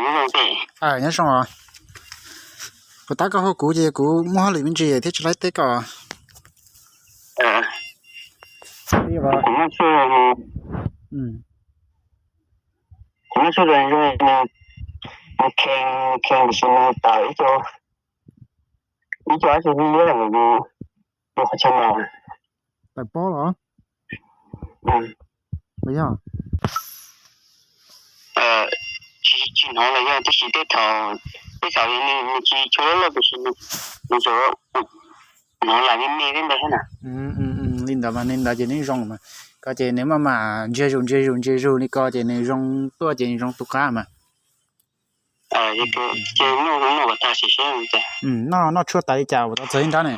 Nyob zoo os. Puas tab koj hu kuv ces kuv muaj hauj lwm me ntsis thiab tsis laib teb koj. Kuv muaj tshuaj, kuv muaj tshuaj zoo zoo, nws kheev, kheev tiam sis nws tawm ib co, ib co dab tsi liab liab lawm yus, yus qhov chaw no. Tawm pob los? Puas yog? Tsis, tsis hnov los yog tiam sis tej thaum, tej thaum nws, nws tsis tshua loj loj tiam sis nws, nws tsuas hnov lam me me thiab ntawd thiab na. Li ntawd mas li ntawd ces nws zoo mas, ko ces nws maj mam ntsiag zus ntsiag zus ntsiag zus li ko ces nws zoo tuaj ces nws zoo tus qab mas. Noj, noj tshuaj tas li cas ua tau txog ib nrab ne?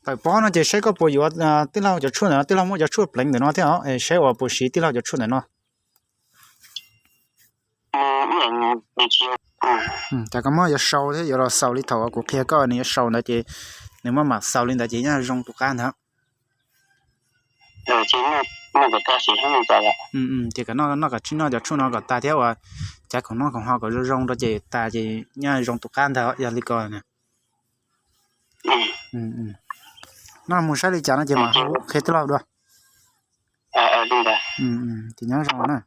Tawm pob no ces saib koj puas yuav tij laug cov tshuaj ntawm no, tij laug muaj cov tshuaj pleev ntawm no thiab os, saib uas puas siv tij laug cov tshuaj ntawm no. Cas koj muab yuav sau thiab yuav los xaus li thaum uas kuv qhia koj nws yuav sau ntawd ces nws maj mam xaus li ntawd ces nyob zoo tus qab ntawd. Ces kom noj, noj kom tsib noj cov tshuaj no kom tas thiab uas cav khoom noj khoom haus kom zoo zoo rau ces tas ces nyob zoo tus qab ntawd yog li ko. Noj mus saib li cas no ces mam qhia tij laug dua. Ces nyob zoo na.